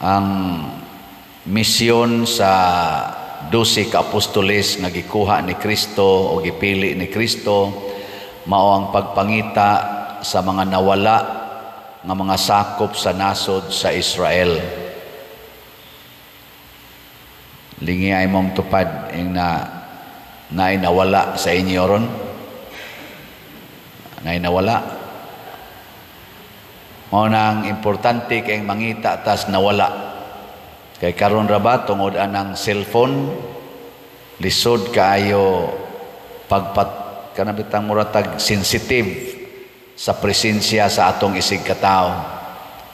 Ang misyon sa 12 ka apostoles nga gikuha ni Kristo o gipili ni Kristo mao ang pagpangita sa mga nawala nga mga sakop sa nasod sa Israel. Lingi ay mong tupad ing na naay nawala sa inyo ron. Naay nawala. Mao nang importante kay mangita tas nawala. Kay karon ra ba, tungod anang cellphone, lisod kaayo pagpat kana bitang muratag sensitive sa presensya sa atong isig katawo.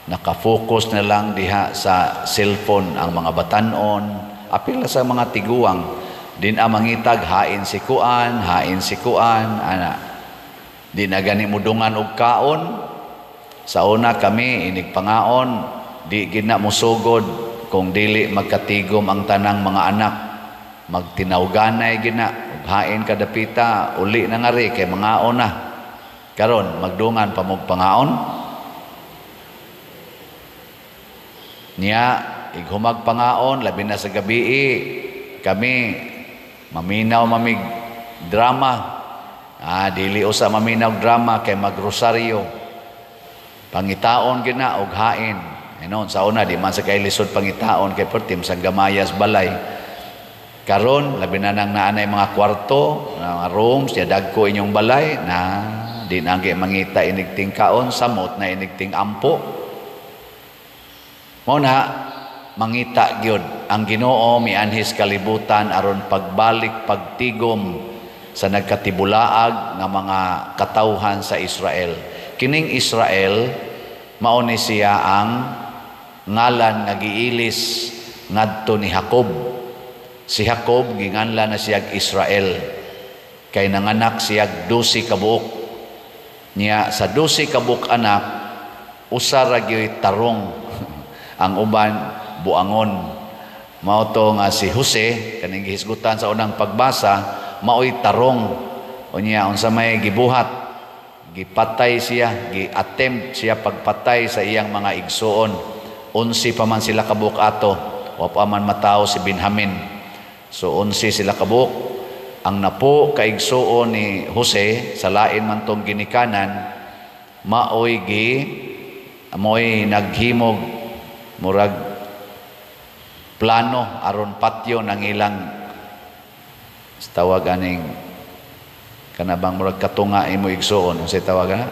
Naka-focus na lang diha sa cellphone ang mga batanon, apil na sa mga tiguang. Din ang mangitag hain si kuan, hain si kuan, ana. Di na gani mudungan og kaon. Sa una kami inig pangaon, di gid na musugod kung dili magkatigom ang tanang mga anak. Magtinawganay gid na ug hain kadapita, uli na ngari kay mangaon na. Karon magdungan pa mog pangaon. Niya ighumag pangaon, labi na sa gabi, kami maminaw mamig drama. Ah, dili usa maminaw drama kay magrosaryo. Pangitaon gid na og hain. Inon sa una di man sa kay lisod pangitaon kay pertim sa gamayas balay. Karon labi na nang naanay mga kwarto, mga rooms, ya dagko inyong balay na di na mangita inig tingkaon, samot na inig ting-ampo. Mao na mangita gyud ang Ginoo mianhis kalibutan aron pagbalik, pagtigom sa nagkatibulaag nga mga katawhan sa Israel. Kining Israel mao ni siya ang ngalan nga giilis ngadto ni Jacob. Si Jacob ginganlan na siyag Israel kay nanganak siyag 12 ka buok. Niya sa 12 ka buok anak, usa ra gyoy tarong, ang uban buangon. Mao to nga si Jose kaning gihisgutan sa unang pagbasa maoy tarong. Unya unsa may gibuhat? Gipatay siya, gi-attempt siya pagpatay sa iyang mga igsuon. 11 pa man sila kabuok ato, wa pa man matawo si Benjamin. So 11 sila kabuok. Ang napo ka igsuon ni Jose sa lain man tong ginikanan maoy gi moy naghimog murag plano aron patyon ang ilang tawag aning kanabang murag katunga imo igsuon, unsay tawag ana,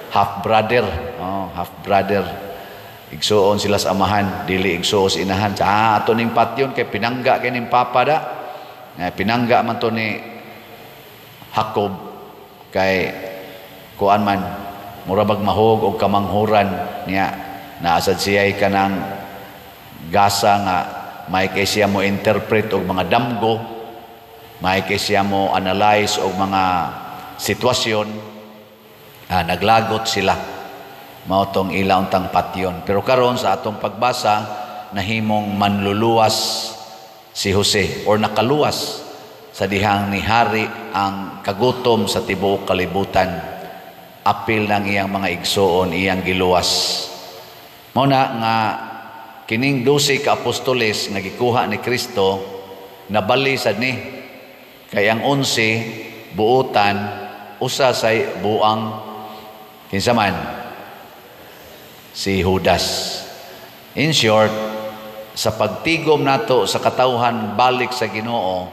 half brother. Oh, half brother, igsuon sila sa amahan, dili igsuon sa inahan. Ah, ato ning patyon kay pinangga kay ning papa da. Eh, pinangga man to ni Jacob kay kuan man mura bag mahog og kamanghuran niya. Naasad siya kanang gasa nga may kay siya mo interpret og mga damgo, may kay siya mo analyze og mga sitwasyon. Ah, naglagot sila, mao tong ila untang patyon. Pero karon sa atong pagbasa, nahimong manluluwas si Jose or nakaluwas sa dihang nihari ang kagutom sa tibuok kalibutan. Apil ng iyang mga igsuon iyang giluwas. Mao na nga kining 12 ka apostoles nga gikuha ni Kristo nabali sad ni kay ang 11 buotan, usa say buang. Kinsa man? Si Judas. In short, sa pagtigom nato sa katawhan balik sa Ginoo,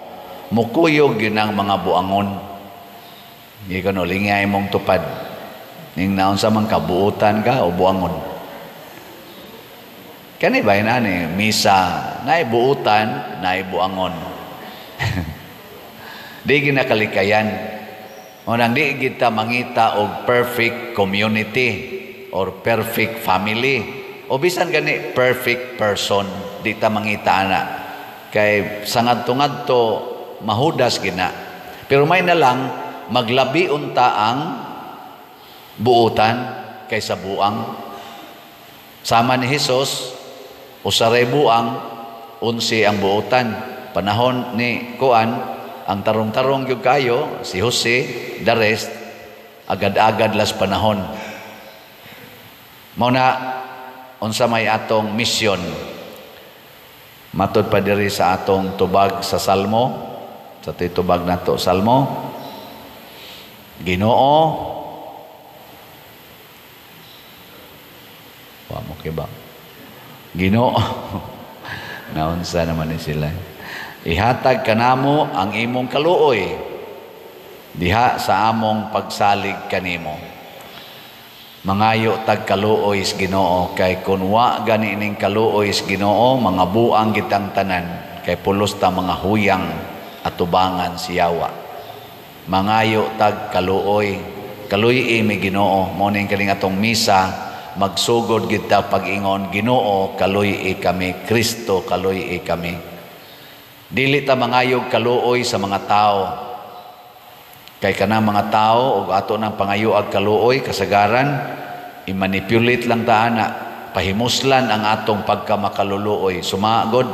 mukuyog yun ang mga buangon. Hindi ko no, lingay mong tupad. Ning naon sa man kabuutan ka o buangon. Kani ba yun ani? Misa, naibuutan, naibuangon. Di ginakalikayan. O nang di kita mangita og perfect community or perfect family. O bisan gani perfect person, di ta mangita ana. Kay sa ngadto-ngadto mahudas gina. Pero may na lang maglabi unta ang buutan kaysa buang. Sama ni Hesus, usaray buang, 11 ang buutan. Panahon ni kuan, ang tarong-tarong gyud kayo si Jose, the rest agad-agad las panahon. Mao na Unsa may atong misyon? Matod pa diri sa atong tubag sa Salmo, sa tubag nato Salmo, Ginoo, wa mo kiba. Ginoo, naunsa naman ni sila. Ihatag kanamo ang imong kaluoy diha sa among pagsalig kanimo. Mangayo tag kaluoy sa Ginoo, kay kun wa gani ning kaluoy sa Ginoo, mga buang gitang tanan, kay pulos ta mga huyang atubangan siyawa. Mangayo tag kaluoy, kaluy mi Ginoo. Mo ning kaning atong misa, magsugod kita pag-ingon, Ginoo kaluy kami, Kristo kaluy kami. Dili ta mangayog kaluoy sa mga tao, kay kanang mga tao og ato nang pangayoag kaluoy kasagaran i-manipulate lang ta ana, pahimuslan ang atong pagkamakaluluoy. Sumagod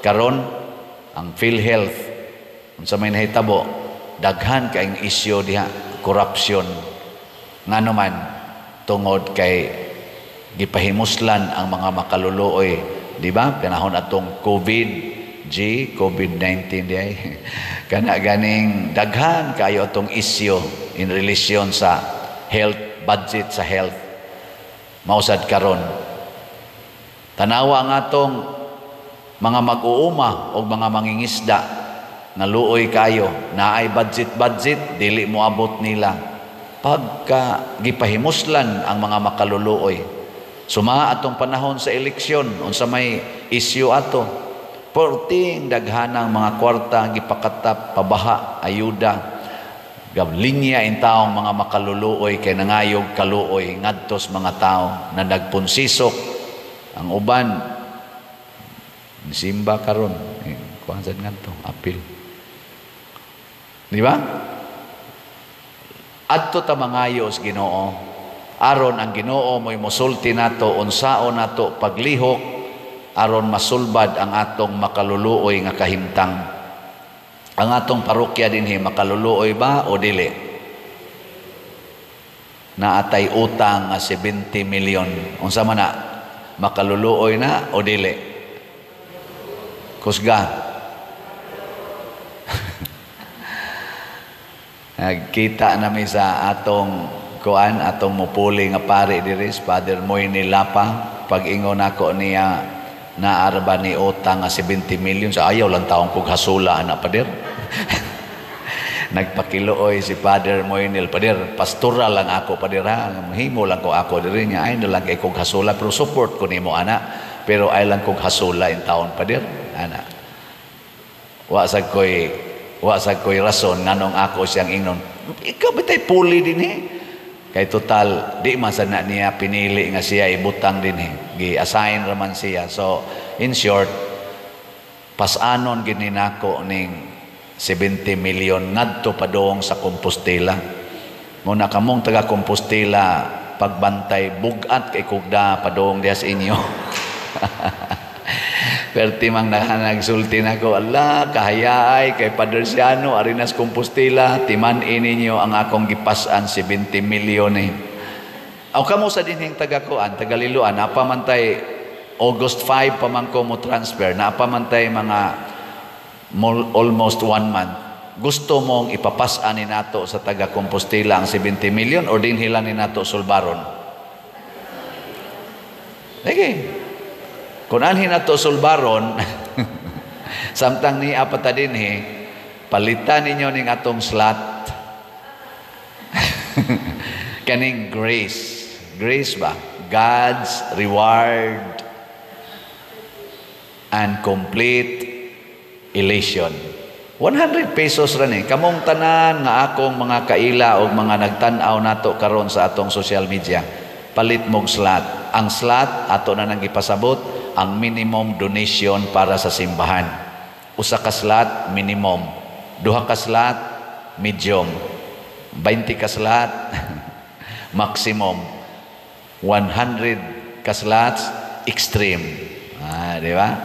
karon ang PhilHealth, unsa may nahitabo, daghan kaayong isyu diha, corruption. Ngano man, tungod kay gipahimuslan ang mga makaluluoy, di ba? Panahon atong COVID G, COVID-19 di ay. Kana ganing daghan kayo atong isyu in relation sa health, budget sa health. Mausad karon. Tanawa ang atong mga mag-uuma o mga mangingisda nga luoy kayo, naay budget-budget, dili mo abot nila. Pagka gipahimuslan ang mga makaluluoy. Suma atong panahon sa eleksyon, unsa may isyu ato, porting daghanang mga kwarta gipakatap, pabaha, ayuda, linya in taong mga makaluluoy kay nangayog kaluoy ngadtos mga tao na nagpunsisok. Ang uban simba karon, kuan sad ngadto apil, di ba? Adto ta mangayo sa Ginoo, aron ang Ginoo mo'y mosulti nato unsaon nato paglihok aron masulbad ang atong makaluluoy nga kahimtang. Ang atong parokya dinhi makaluluoy ba o dili? Naatay utang nga 70 milyon. Unsa man na? Makaluluoy na o dili? Kusga. Nagkita nami sa atong kuan, atong mupuli nga pare diri, Father Moy Lapa. Pag-ingon nako niya, naarba ni utang nga 70 million, sa ayaw lang taong kog hasula ana pader. Nagpakiluoy si Father Moynil, pader, pastoral lang ako pader ha, himo lang ko ako diri niya, ay na lang kay kog hasula, pero support ko nimo ana, pero ay lang kog hasula in taon pader ana. Wa sad koy rason nganong ako siyang ingnon, ikaw bitay puli dinhi. Kay total, di man sad na niya pinili nga siya ibutang dinhi. Gi-assign raman siya. So, in short, pasanon gini nako ning 70 million ngadto padung sa Compostela. Muna kamong taga Compostela, pagbantay bugat kay kugda padung diha sa inyo. Perti mang nagsulti nako, ala kahayaay kay Padre Siano Arenas Compostela, timan-in ninyo ang akong gipas-an 70 milyon eh. Aw kamo sa dinhing taga-kuan, taga-Liloan, napa man tay August 5 pa man ko mo transfer, napa man tay mga almost 1 month. Gusto mong ipapas-an ni nato sa taga Compostela ang 70 milyon or dinhi lang ni nato sulbaron? Sige. Kung anhin nato sulbaron, samtang ni apata dinhi, palitan ninyo ning atong slot. Kaning grace. Grace ba? God's reward and complete elation. 100 pesos ra ni. Kamong tanan nga akong mga kaila o mga nagtan-aw nato karon sa atong social media, palit mog slot. Ang slot ato na nang gipasabot ang minimum donation para sa simbahan. Usa ka slot minimum, duha ka slot medium, 20 ka slot maximum, 100 ka slots extreme. Ah, di ba?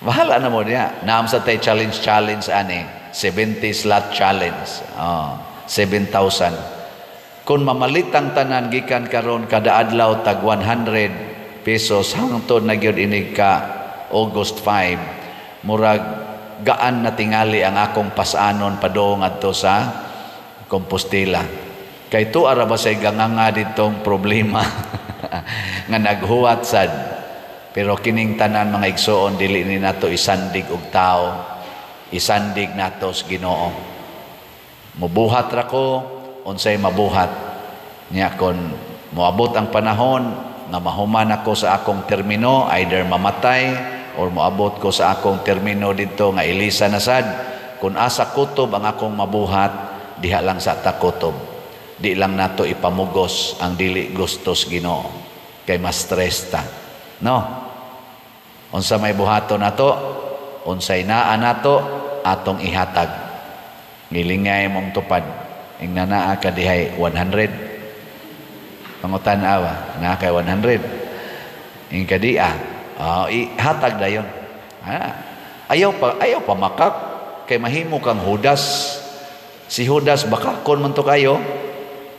Bahala na mo niya. Naam sa tay challenge challenge ani, 70 slot challenge. Oh, 7,000. Kung mamalitang tanan gikan karon kada adlaw tag 100 pesos hangtod na gyud inig ka August 5, murag gaan na tingali ang akong pasanon padung ngadto sa Compostela. Kay tuwa ra ba say ganganga ditong problema nga naghuwat sad. Pero kining tanan, mga igsoon, dili ni nato isandig og tao, isandig nato sa Ginoo. Mubuhat ra ko unsay mabuhat niya. Kon moabot ang panahon nga mahuman ako sa akong termino, either mamatay or moabot ko sa akong termino didto nga ilisa na sad, kung asa kutob ang akong mabuhat, diha lang sa ta kutob. Di lang nato ipamugos ang dili gustos Ginoo kay mas stress ta, no? Unsa may buhaton nato, unsay naa nato, atong ihatag. Ngilingay mong tupad, ingna naa ka dihay 100. Pangutan awa, naa kay 100. Ing kadia, oh, ihatag dayon. Ah, ayaw pa makak kay mahimo kang Judas. Si Judas bakakon man to kayo,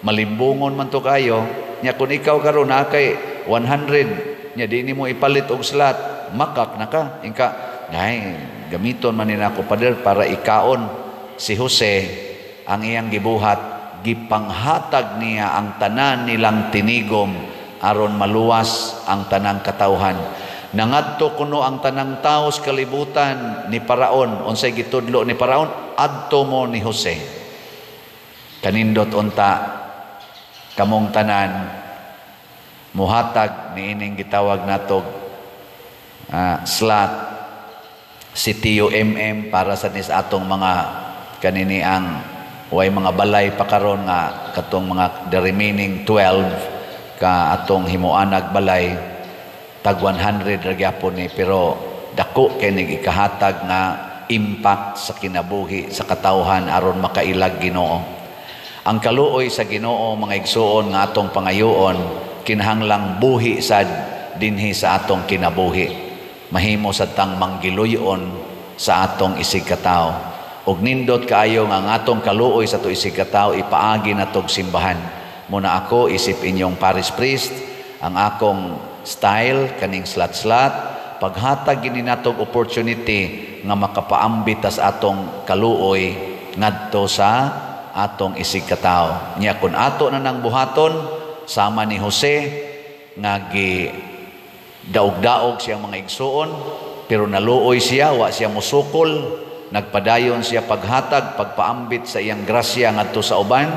malimbungon man to kayo. Nya kung ikaw karon naa kay 100, nya di nimo ipalit og slot, makak na ka. Ingka, ay, gamiton man nila ako, pader, para ikaon. Si Jose, ang iyang gibuhat, gipanghatag niya ang tanan nilang tinigom aron maluwas ang tanang katawhan. Nangadto kuno ang tanang tao sa kalibutan ni Paraon. Unsay gitudlo ni Paraon? Adto mo ni Jose. Kanindot unta kamong tanan muhatag niining gitawag natog slot si Tio MM para sa nis atong mga kanini ang way mga balay pa karon nga katong mga the remaining 12 ka atong himuanag balay. Tag 100 ra gyapon ni, pero dako kay nig ikahatag nga impact sa kinabuhi sa katawhan aron makailag Ginoo. Ang kaluoy sa Ginoo, mga igsuon, nga atong pangayoon, kinahanglang buhi sad dinhi sa atong kinabuhi. Mahimo sad tang manggiluyon sa atong isig katawo. Ug nindot kaayo nga ang atong kaluoy sa ato isig katawo ipaagi natog simbahan. Muna ako isip inyong parish priest, ang akong style kaning slat-slat, paghatag gini natog opportunity nga makapaambit tas atong kaluoy ngadto sa atong isig katawo. Nya kun ato na nang buhaton sama ni Jose nga gi daog-daog siyang mga igsuon, pero naluoy siya, wa siya musukol, nagpadayon siya paghatag, pagpaambit sa iyang grasya ngadto sa uban.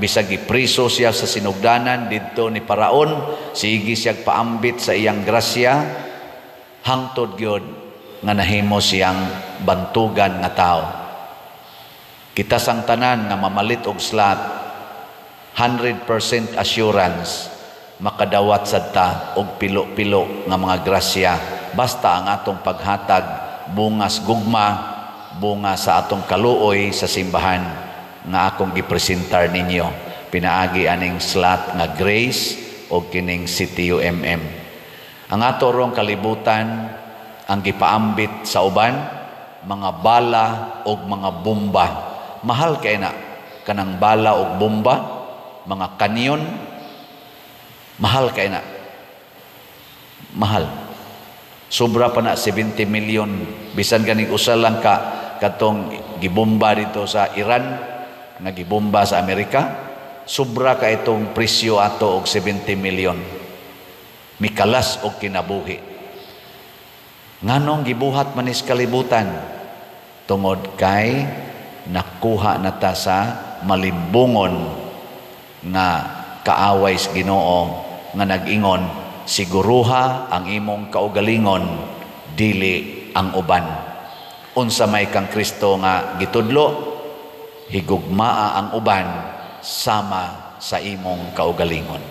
Bisag gipriso siya sa sinugdanan didto ni Paraon, sige siya paambit sa iyang grasya hangtod gyud nga nahimo siyang bantugan nga tao. Kita sang tanan nga mamalit og slot, 100% assurance makadawat sad ta og pilo-pilo nga mga grasya basta ang atong paghatag bungas gugma, bunga sa atong kaluoy sa simbahan nga akong gipresentar ninyo pinaagi aning slot nga Grace o kining CTUMM. Ang ato rong kalibutan ang gipaambit sa uban mga bala og mga bomba. Mahal kay na kanang bala og bomba, mga kanyon, mahal kay na. Mahal. Sobra pa na 70 million, bisan ganing usa lang ka katong gibomba dito sa Iran nga gibomba sa Amerika, sobra ka itong presyo ato og 70 million. Mikalas og kinabuhi. Nganong gibuhat manis kalibutan? Tungod kay nakuha na ta sa malimbungon nga kaaway sa Ginoo nga nag-ingon, siguruha ang imong kaugalingon, dili ang uban. Unsa may kang Kristo nga gitudlo? Higugmaa ang uban sama sa imong kaugalingon.